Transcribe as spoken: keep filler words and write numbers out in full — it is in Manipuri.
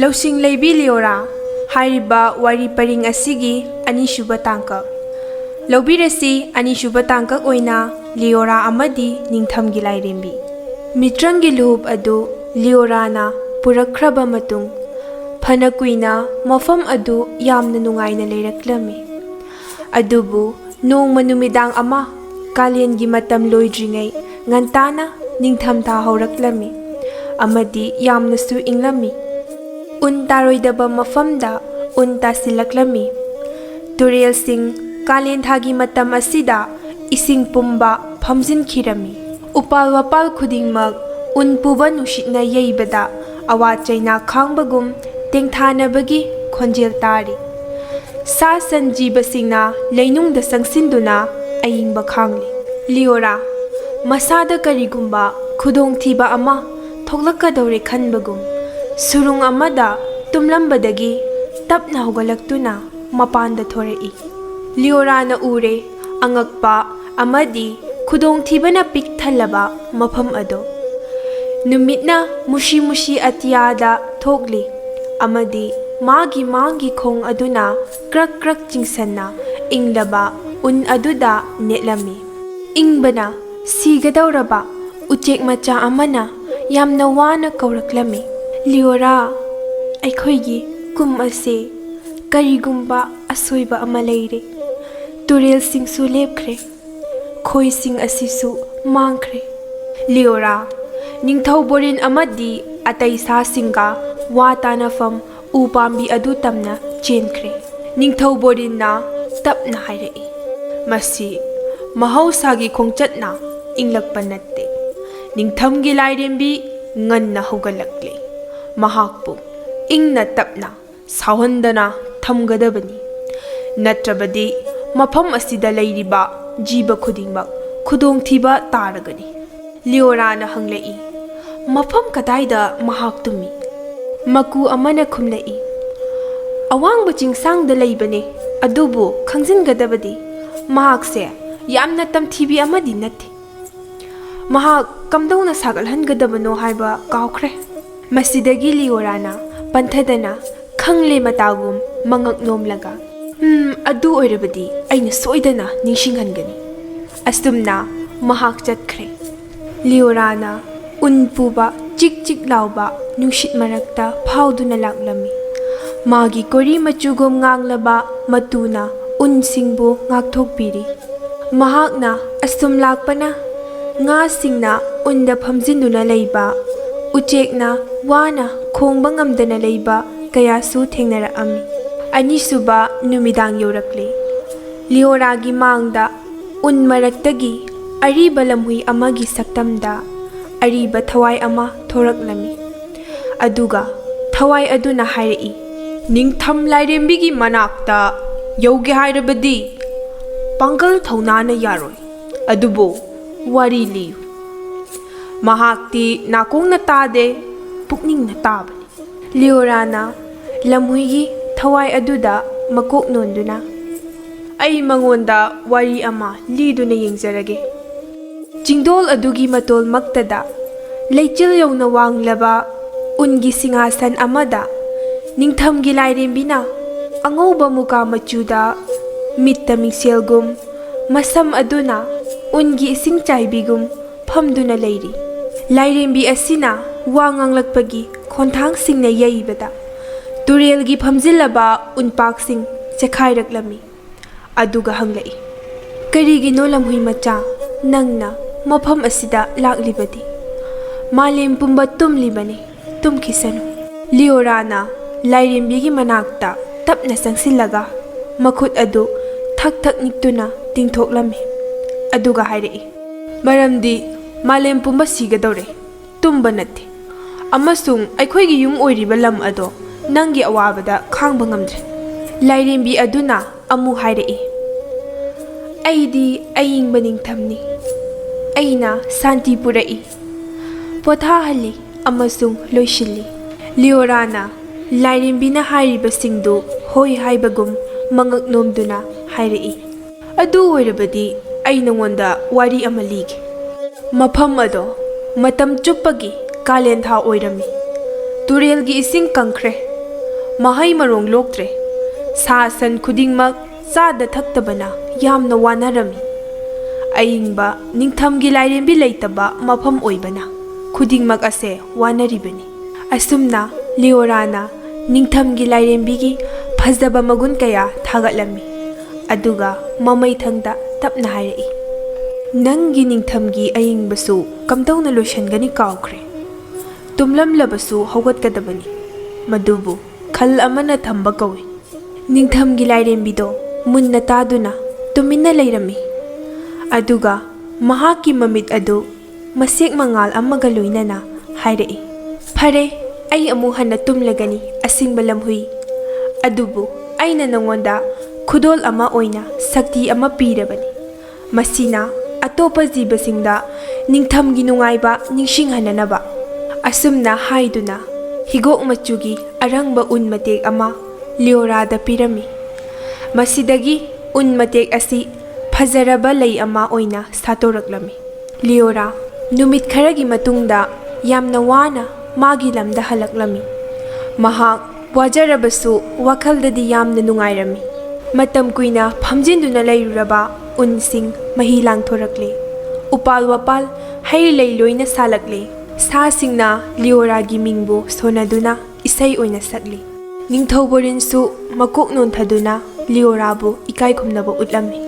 ꯂꯧꯁꯤꯡ ꯂꯩꯕꯤ ꯂꯤꯑꯣꯔꯥ ꯍꯥꯏꯔꯤꯕ ꯋꯥꯔꯤ ꯄꯔꯤꯡ ꯑꯁꯤꯒꯤ ꯑꯅꯤꯁꯨꯕ ꯇꯥꯡꯀꯛ꯫ ꯂꯧꯕꯤꯔꯁꯤ ꯑꯅꯤꯁꯨꯕ ꯇꯥꯡꯀꯛ ꯑꯣꯏꯅ ꯂꯤꯑꯣꯔꯥ ꯑꯃꯗꯤ ꯅꯤꯡꯊꯝꯒꯤ ꯂꯥꯏꯔꯦꯝꯕꯤ꯫ ꯃꯤꯇ꯭ꯔꯪꯒꯤ ꯂꯨꯍꯨꯞ ꯑꯗꯨ ꯂꯤꯑꯣꯔꯥꯅ ꯄꯨꯔꯛꯈ꯭ꯔꯕ ꯃꯇꯨꯡ, ꯐꯅ ꯀꯨꯏꯅ ꯃꯐꯝ ꯑꯗꯨ ꯌꯥꯝꯅ ꯅꯨꯡꯉꯥꯏꯅ ꯂꯩꯔꯛꯂꯝꯃꯤ꯫ ꯑꯗꯨꯕꯨ ꯅꯣꯡꯃ ꯅꯨꯃꯤꯗꯥꯡ ꯑꯃ, ꯀꯥꯂꯦꯟꯒꯤ ꯃꯇꯝ ꯂꯣꯏꯗ꯭ꯔꯤꯉꯩ ꯉꯟꯇꯥꯅ ꯅꯤꯡꯊꯝꯊꯥ ꯍꯧꯔꯛꯂꯝꯃꯤ ꯑꯃꯗꯤ ꯌꯥꯝꯅꯁꯨ ꯏꯪꯂꯝꯃꯤ꯫ ꯎꯟ ꯇꯥꯔꯣꯏꯗꯕ ꯃꯐꯝꯗ ꯎꯟ ꯇꯥꯁꯤꯜꯂꯛꯂꯝꯃꯤ꯫ ꯇꯨꯔꯦꯜꯁꯤꯡ, ꯀꯥꯂꯦꯟꯊꯥꯒꯤ ꯃꯇꯝ ꯑꯁꯤꯗ ꯏꯁꯤꯡ ꯄꯨꯝꯕ ꯐꯝꯖꯤꯟꯈꯤꯔꯝꯃꯤ꯫ ꯎꯄꯥꯜ ꯋꯥꯄꯥꯜ ꯈꯨꯗꯤꯡꯃꯛ ꯎꯟ ꯄꯨꯕ ꯅꯨꯡꯁꯤꯠꯅ ꯌꯩꯕꯗ ꯑꯋꯥ ꯆꯩꯅꯥ ꯈꯥꯡꯕꯒꯨꯝ ꯇꯦꯡꯊꯥꯅꯕꯒꯤ ꯈꯣꯟꯖꯦꯜ ꯇꯥꯔꯤ꯫ ꯁꯥ ꯁꯟ ꯖꯤꯕꯁꯤꯡꯅ ꯂꯩꯅꯨꯡꯗ ꯆꯪꯁꯤꯟꯗꯨꯅ ꯑꯏꯪꯕ ꯈꯥꯡꯂꯤ꯫ ꯂꯤꯑꯣꯔꯥ ꯃꯁꯥꯗ ꯀꯔꯤꯒꯨꯝꯕ ꯈꯨꯗꯣꯡꯊꯤꯕ ꯑꯃ ꯊꯣꯛꯂꯛꯀꯗꯧꯔꯦ ꯈꯟꯕꯒꯨꯝ, ꯁꯨꯔꯨꯡ ꯑꯃꯗ ꯇꯨꯝꯂꯝꯕꯗꯒꯤ ꯇꯞꯅ ꯍꯧꯒꯠꯂꯛꯇꯨꯅ ꯃꯄꯥꯟꯗ ꯊꯣꯔꯛꯏ꯫ ꯂꯤꯑꯣꯔꯥꯅ ꯎꯔꯦ, ꯑꯉꯛꯄ ꯑꯃꯗꯤ ꯈꯨꯗꯣꯡꯊꯤꯕꯅ ꯄꯤꯛ ꯊꯜꯂꯕ ꯃꯐꯝ ꯑꯗꯨ꯫ ꯅꯨꯃꯤꯠꯅ ꯃꯨꯁꯤ ꯃꯨꯁꯤ ꯑꯇꯤꯌꯥꯗ ꯊꯣꯛꯂꯤ ꯑꯃꯗꯤ ꯃꯥꯒꯤ ꯃꯥꯡꯒꯤ ꯈꯣꯡ ꯑꯗꯨꯅ ꯀ꯭ꯔꯛ ꯀ꯭ꯔꯛ ꯆꯤꯡꯁꯟꯅ ꯏꯪꯂꯕ ꯎꯟ ꯑꯗꯨꯗ ꯅꯦꯠꯂꯝꯃꯤ꯫ ꯏꯪꯕꯅ ꯁꯤꯒꯗꯧꯔꯕ ꯎꯆꯦꯛ ꯃꯆꯥ ꯑꯃꯅ ꯌꯥꯝꯅ ꯋꯥꯅ ꯀꯧꯔꯛꯂꯝꯃꯤ, "ꯂꯤꯑꯣꯔꯥ, ꯑꯩꯈꯣꯏꯒꯤ ꯀꯨꯝ ꯑꯁꯤ ꯀꯔꯤꯒꯨꯝꯕ ꯑꯁꯣꯏꯕ ꯑꯃ ꯂꯩꯔꯦ꯫ ꯇꯨꯔꯦꯜꯁꯤꯡꯁꯨ ꯂꯦꯞꯈ꯭ꯔꯦ, ꯈꯣꯏꯁꯤꯡ ꯑꯁꯤꯁꯨ ꯃꯥꯡꯈ꯭ꯔꯦ"꯫ ꯂꯤꯑꯣꯔꯥ, ꯅꯤꯡꯊꯧ ꯕꯣꯔꯤꯟ ꯑꯃꯗꯤ ꯑꯇꯩ ꯁꯥꯁꯤꯡꯒ ꯋꯥ ꯇꯥꯅꯐꯝ ꯎ ꯄꯥꯝꯕꯤ ꯑꯗꯨ ꯇꯝꯅ ꯆꯦꯟꯈ꯭ꯔꯦ꯫ ꯅꯤꯡꯊꯧ ꯕꯣꯔꯤꯟꯅ ꯇꯞꯅ ꯍꯥꯏꯔꯛꯏ, "ꯃꯁꯤ ꯃꯍꯧꯁꯥꯒꯤ ꯈꯣꯡꯆꯠꯅ ꯏꯪꯂꯛꯄ ꯅꯠꯇꯦ꯫ ꯅꯤꯡꯊꯝꯒꯤ ꯂꯥꯏꯔꯦꯝꯕꯤ ꯉꯟꯅ ꯍꯧꯒꯠꯂꯛꯂꯦ꯫ ꯃꯍꯥꯛꯄꯨ ꯏꯪꯅ ꯇꯞꯅ ꯁꯥꯎꯍꯟꯗꯅ ꯊꯝꯒꯗꯕꯅꯤ꯫ ꯅꯠꯇ꯭ꯔꯕꯗꯤ ꯃꯐꯝ ꯑꯁꯤꯗ ꯂꯩꯔꯤꯕ ꯖꯤꯕ ꯈꯨꯗꯤꯡꯃꯛ ꯈꯨꯗꯣꯡꯊꯤꯕ ꯇꯥꯔꯒꯅꯤ"꯫ ꯂꯤꯑꯣꯔꯥꯅ ꯍꯪꯂꯛꯏ, "ꯃꯐꯝ ꯀꯗꯥꯏꯗ ꯃꯍꯥꯛ ꯇꯨꯝꯃꯤ?" ꯃꯀꯨ ꯑꯃꯅ ꯈꯨꯝꯂꯛꯏ, "ꯑꯋꯥꯡꯕ ꯆꯤꯡꯁꯥꯡꯗ ꯂꯩꯕꯅꯦ, ꯑꯗꯨꯕꯨ ꯈꯪꯖꯤꯟꯒꯗꯕꯗꯤ ꯃꯍꯥꯛꯁꯦ ꯌꯥꯝꯅ ꯇꯝꯊꯤꯕꯤ ꯑꯃꯗꯤ ꯅꯠꯇꯦ꯫ ꯃꯍꯥꯛ ꯀꯝꯗꯧꯅ ꯁꯥꯒꯠꯍꯟꯒꯗꯕꯅꯣ ꯍꯥꯏꯕ ꯀꯥꯎꯈ꯭ꯔꯦ"꯫ ꯃꯁꯤꯗꯒꯤ ꯂꯤꯑꯣꯔꯥꯅ ꯄꯟꯊꯗꯅ ꯈꯪꯂꯦ ꯃꯇꯥꯒꯨꯝ ꯃꯉꯛ ꯅꯣꯝꯂꯒ, "ꯎꯝ, ꯑꯗꯨ ꯑꯣꯏꯔꯕꯗꯤ ꯑꯩꯅ ꯁꯣꯏꯗꯅ ꯅꯤꯡꯁꯤꯡꯍꯟꯒꯅꯤ"꯫ ꯑꯁꯨꯝꯅ ꯃꯍꯥꯛ ꯆꯠꯈ꯭ꯔꯦ꯫ ꯂꯤꯑꯣꯔꯥꯅ ꯎꯟ ꯄꯨꯕ ꯆꯤꯛ ꯆꯤꯛ ꯂꯥꯎꯕ ꯅꯨꯡꯁꯤꯠ ꯃꯔꯛꯇ ꯐꯥꯎꯗꯨꯅ ꯂꯥꯛꯂꯝꯃꯤ꯫ ꯃꯥꯒꯤ ꯀꯣꯔꯤ ꯃꯆꯨꯒꯨꯝ ꯉꯥꯡꯂꯕ ꯃꯇꯨꯅ ꯎꯟꯁꯤꯡꯕꯨ ꯉꯥꯛꯊꯣꯛꯄꯤꯔꯤ꯫ ꯃꯍꯥꯛꯅ ꯑꯁꯨꯝ ꯂꯥꯛꯄꯅ ꯉꯥꯁꯤꯡꯅ ꯎꯟꯗ ꯐꯝꯖꯤꯟꯗꯨꯅ ꯂꯩꯕ, ꯎꯆꯦꯛꯅ ꯋꯥꯅ ꯈꯣꯡꯕ ꯉꯝꯗꯅ ꯂꯩꯕ ꯀꯌꯥꯁꯨ ꯊꯦꯡꯅꯔꯛꯑꯝꯃꯤ꯫ ꯑꯅꯤꯁꯨꯕ ꯅꯨꯃꯤꯗꯥꯡ ꯌꯧꯔꯛꯂꯦ꯫ ꯂꯤꯑꯣꯔꯥꯒꯤ ꯃꯥꯡꯗ ꯎꯟ ꯃꯔꯛꯇꯒꯤ ꯑꯔꯤꯕ ꯂꯝꯍꯨꯏ ꯑꯃꯒꯤ ꯁꯛꯇꯝꯗ ꯑꯔꯤꯕ ꯊꯋꯥꯏ ꯑꯃ ꯊꯣꯔꯛꯂꯝꯃꯤ꯫ ꯑꯗꯨꯒ ꯊꯋꯥꯏ ꯑꯗꯨꯅ ꯍꯥꯏꯔꯛꯏ, "ꯅꯤꯡꯊꯝ ꯂꯥꯏꯔꯦꯝꯕꯤꯒꯤ ꯃꯅꯥꯛꯇ ꯌꯧꯒꯦ ꯍꯥꯏꯔꯕꯗꯤ ꯄꯥꯡꯒꯜ ꯊꯧꯅꯥꯅ ꯌꯥꯔꯣꯏ꯫ ꯑꯗꯨꯕꯨ ꯋꯥꯔꯤ ꯂꯤꯌꯨ꯫ ꯃꯍꯥꯛꯇꯤ ꯅꯥꯀꯣꯡꯅ ꯇꯥꯗꯦ, ꯄꯨꯛꯅꯤꯡꯅ ꯇꯥꯕꯅꯤ"꯫ ꯂꯤꯑꯣꯔꯥꯅ ꯂꯝꯍꯨꯏꯒꯤ ꯊꯋꯥꯏ ꯑꯗꯨꯗ ꯃꯀꯣꯛ ꯅꯣꯟꯗꯨꯅ, "ꯑꯩ ꯃꯉꯣꯟꯗ ꯋꯥꯔꯤ ꯑꯃ ꯂꯤꯗꯨꯅ ꯌꯦꯡꯖꯔꯒꯦ꯫ ꯆꯤꯡꯗꯣꯜ ꯑꯗꯨꯒꯤ ꯃꯇꯣꯜꯃꯛꯇꯗ ꯂꯩꯆꯤꯜ ꯌꯧꯅ ꯋꯥꯡꯂꯕ ꯎꯟꯒꯤ ꯁꯤꯡꯍꯥꯁꯟ ꯑꯃꯗ ꯅꯤꯡꯊꯝꯒꯤ ꯂꯥꯏꯔꯦꯝꯕꯤꯅ ꯑꯉꯧꯕ ꯃꯨꯀꯥ ꯃꯆꯨꯗ ꯃꯤꯠꯇ ꯃꯤꯡꯁꯦꯜꯒꯨꯝ, ꯃꯁꯝ ꯑꯗꯨꯅ ꯎꯟꯒꯤ ꯏꯁꯤꯡ ꯆꯥꯏꯕꯤꯒꯨꯝ ꯐꯝꯗꯨꯅ ꯂꯩꯔꯤ꯫ ꯂꯥꯏꯔꯦꯝꯕꯤ ꯑꯁꯤꯅ ꯋꯥ ꯉꯥꯡꯂꯛꯄꯒꯤ ꯈꯣꯟꯊꯥꯡꯁꯤꯡꯅ ꯌꯩꯕꯗ ꯇꯨꯔꯦꯜꯒꯤ ꯐꯝꯖꯤꯜꯂꯕ ꯎꯟꯄꯥꯛꯁꯤꯡ ꯆꯦꯈꯥꯏꯔꯛꯂꯝꯃꯤ꯫ ꯑꯗꯨꯒ ꯍꯪꯂꯛꯏ, 'ꯀꯔꯤꯒꯤꯅꯣ ꯂꯝꯍꯨꯏ ꯃꯆꯥ, ꯅꯪꯅ ꯃꯐꯝ ꯑꯁꯤꯗ ꯂꯥꯛꯂꯤꯕꯗꯤ? ꯃꯥꯂꯦꯝ ꯄꯨꯝꯕ ꯇꯨꯝꯂꯤꯕꯅꯤ, ꯇꯨꯝꯈꯤꯁꯅꯨ.' ꯂꯤꯑꯣꯔꯥꯅ ꯂꯥꯏꯔꯦꯝꯕꯤꯒꯤ ꯃꯅꯥꯛꯇ ꯇꯞꯅ ꯆꯪꯁꯤꯜꯂꯒ ꯃꯈꯨꯠ ꯑꯗꯨ ꯊꯛ ꯊꯛ ꯅꯤꯛꯇꯨꯅ ꯇꯤꯡꯊꯣꯛꯂꯝꯃꯤ꯫ ꯑꯗꯨꯒ ꯍꯥꯏꯔꯛꯏ, "ꯃꯔꯝꯗꯤ ꯃꯥꯂꯦꯝ ꯄꯨꯝꯕ ꯁꯤꯒꯗꯧꯔꯦ, ꯇꯨꯝꯕ ꯅꯠꯇꯦ꯫ ꯑꯃꯁꯨꯡ ꯑꯩꯈꯣꯏꯒꯤ ꯌꯨꯝ ꯑꯣꯏꯔꯤꯕ ꯂꯝ ꯑꯗꯣ ꯅꯪꯒꯤ ꯑꯋꯥꯕꯗ ꯈꯥꯡꯕ ꯉꯝꯗ꯭ꯔꯦ"꯫ ꯂꯥꯏꯔꯦꯝꯕꯤ ꯑꯗꯨꯅ ꯑꯃꯨꯛ ꯍꯥꯏꯔꯛꯏ, "ꯑꯩꯗꯤ ꯑꯏꯪꯕ ꯅꯤꯡꯊꯝꯅꯤ꯫ ꯑꯩꯅ ꯁꯥꯟꯇꯤ ꯄꯨꯔꯛꯏ, ꯄꯣꯊꯥꯍꯜꯂꯤ ꯑꯃꯁꯨꯡ ꯂꯣꯏꯁꯤꯜꯂꯤ"꯫ ꯂꯤꯑꯣꯔꯥꯅ ꯂꯥꯏꯔꯦꯝꯕꯤꯅ ꯍꯥꯏꯔꯤꯕꯁꯤꯡꯗꯨ ꯍꯣꯏ ꯍꯥꯏꯕꯒꯨꯝ ꯃꯉꯛ ꯅꯣꯝꯗꯨꯅ ꯍꯥꯏꯔꯛꯏ, "ꯑꯗꯨ ꯑꯣꯏꯔꯕꯗꯤ ꯑꯩ ꯅꯉꯣꯟꯗ ꯋꯥꯔꯤ ꯑꯃ ꯂꯤꯒꯦ꯫ ꯃꯐꯝ ꯑꯗꯣ ꯃꯇꯝ ꯆꯨꯞꯄꯒꯤ ꯀꯥꯂꯦꯟ ꯊꯥ ꯑꯣꯏꯔꯝꯃꯤ꯫ ꯇꯨꯔꯦꯜꯒꯤ ꯏꯁꯤꯡ ꯀꯪꯈ꯭ꯔꯦ꯫ ꯃꯍꯩ ꯃꯔꯣꯡ ꯂꯣꯛꯇ꯭ꯔꯦ꯫ ꯁꯥ ꯁꯟ ꯈꯨꯗꯤꯡꯃꯛ ꯆꯥꯗ ꯊꯛꯇꯕꯅ ꯌꯥꯝꯅ ꯋꯥꯅꯔꯝꯃꯤ꯫ ꯑꯏꯪꯕ ꯅꯤꯡꯊꯝꯒꯤ ꯂꯥꯏꯔꯦꯝꯕꯤ ꯂꯩꯇꯕ ꯃꯐꯝ ꯑꯣꯏꯕꯅ ꯈꯨꯗꯤꯡꯃꯛ ꯑꯁꯦ ꯋꯥꯅꯔꯤꯕꯅꯤ꯫ ꯑꯁꯨꯝꯅ ꯂꯤꯑꯣꯔꯥꯅ ꯅꯤꯡꯊꯝꯒꯤ ꯂꯥꯏꯔꯦꯝꯕꯤꯒꯤ ꯐꯖꯕ ꯃꯒꯨꯟ ꯀꯌꯥ ꯊꯥꯒꯠꯂꯝꯃꯤ꯫ ꯑꯗꯨꯒ ꯃꯃꯩꯊꯪꯗ ꯇꯞꯅ ꯍꯥꯏꯔꯛꯏ, "ꯅꯪꯒꯤ ꯅꯤꯡꯊꯝꯒꯤ ꯑꯏꯪꯕꯁꯨ ꯀꯝꯗꯧꯅ ꯂꯣꯏꯁꯤꯟꯒꯅꯤ ꯀꯥꯎꯈ꯭ꯔꯦ꯫ ꯇꯨꯝꯂꯝꯂꯕꯁꯨ ꯍꯧꯒꯠꯀꯗꯕꯅꯤ꯫ ꯃꯗꯨꯕꯨ ꯈꯜ ꯑꯃꯅ ꯊꯝꯕ ꯀꯧꯏ꯫" ꯅꯤꯡꯊꯝꯒꯤ ꯂꯥꯏꯔꯦꯝꯕꯤꯗꯣ ꯃꯨꯟꯅ ꯇꯥꯗꯨꯅ ꯇꯨꯃꯤꯟꯅ ꯂꯩꯔꯝꯃꯤ꯫ ꯑꯗꯨꯒ ꯃꯍꯥꯛꯀꯤ ꯃꯃꯤꯠ ꯑꯗꯨ ꯃꯁꯦꯛ ꯃꯉꯥꯜ ꯑꯃꯒ ꯂꯣꯏꯅꯅ ꯍꯥꯏꯔꯛꯏ, "ꯐꯔꯦ, ꯑꯩ ꯑꯃꯨꯛ ꯍꯟꯅ ꯇꯨꯝꯂꯒꯅꯤ, ꯑꯁꯤꯡꯕ ꯂꯝꯍꯨꯏ꯫ ꯑꯗꯨꯕꯨ ꯑꯩꯅ ꯅꯉꯣꯟꯗ ꯈꯨꯗꯣꯜ ꯑꯃ ꯑꯣꯏꯅ ꯁꯛꯇꯤ ꯑꯃ ꯄꯤꯔꯕꯅꯤ꯫ ꯃꯁꯤꯅ ꯑꯇꯣꯞꯄ ꯖꯤꯕꯁꯤꯡꯗ ꯅꯤꯡꯊꯝꯒꯤ ꯅꯨꯡꯉꯥꯏꯕ ꯅꯤꯡꯁꯤꯡꯍꯟꯅꯅꯕ꯫" ꯑꯁꯨꯝꯅ ꯍꯥꯏꯗꯨꯅ ꯍꯤꯒꯣꯛ ꯃꯆꯨꯒꯤ ꯑꯔꯪꯕ ꯎꯟ ꯃꯇꯦꯛ ꯑꯃ ꯂꯤꯑꯣꯔꯥꯗ ꯄꯤꯔꯝꯃꯤ꯫ ꯃꯁꯤꯗꯒꯤ ꯎꯟ ꯃꯇꯦꯛ ꯑꯁꯤ ꯐꯖꯔꯕ ꯂꯩ ꯑꯃ ꯑꯣꯏꯅ ꯁꯥꯠꯇꯣꯔꯛꯂꯝꯃꯤ꯫ ꯂꯤꯑꯣꯔꯥ ꯅꯨꯃꯤꯠ ꯈꯔꯒꯤ ꯃꯇꯨꯡꯗ ꯌꯥꯝꯅ ꯋꯥꯅ ꯃꯥꯒꯤ ꯂꯝꯗ ꯍꯜꯂꯛꯂꯝꯃꯤ꯫ ꯃꯍꯥꯛ ꯋꯥꯖꯔꯕꯁꯨ ꯋꯥꯈꯜꯗꯗꯤ ꯌꯥꯝꯅ ꯅꯨꯡꯉꯥꯏꯔꯝꯃꯤ꯫ ꯃꯇꯝ ꯀꯨꯏꯅ ꯐꯝꯖꯤꯟꯗꯨꯅ ꯂꯩꯔꯨꯔꯕ ꯎꯟꯁꯤꯡ ꯃꯍꯤ ꯂꯥꯡꯊꯣꯔꯛꯂꯦ꯫ ꯎꯄꯥꯜ ꯋꯥꯄꯥꯜ ꯍꯩ ꯂꯩ ꯂꯣꯏꯅ ꯁꯥꯠꯂꯛꯂꯦ꯫ ꯁꯥꯁꯤꯡꯅ ꯂꯤꯑꯣꯔꯥꯒꯤ ꯃꯤꯡꯕꯨ ꯁꯣꯟꯅꯗꯨꯅ ꯏꯁꯩ ꯑꯣꯏꯅ ꯁꯛꯂꯤ꯫ ꯅꯤꯡꯊꯧ ꯕꯣꯔꯤꯟꯁꯨ ꯃꯀꯣꯛ ꯅꯣꯟꯊꯗꯨꯅ ꯂꯤꯑꯣꯔꯥꯕꯨ ꯏꯀꯥꯏ ꯈꯨꯝꯅꯕ ꯎꯠꯂꯝꯃꯤ꯫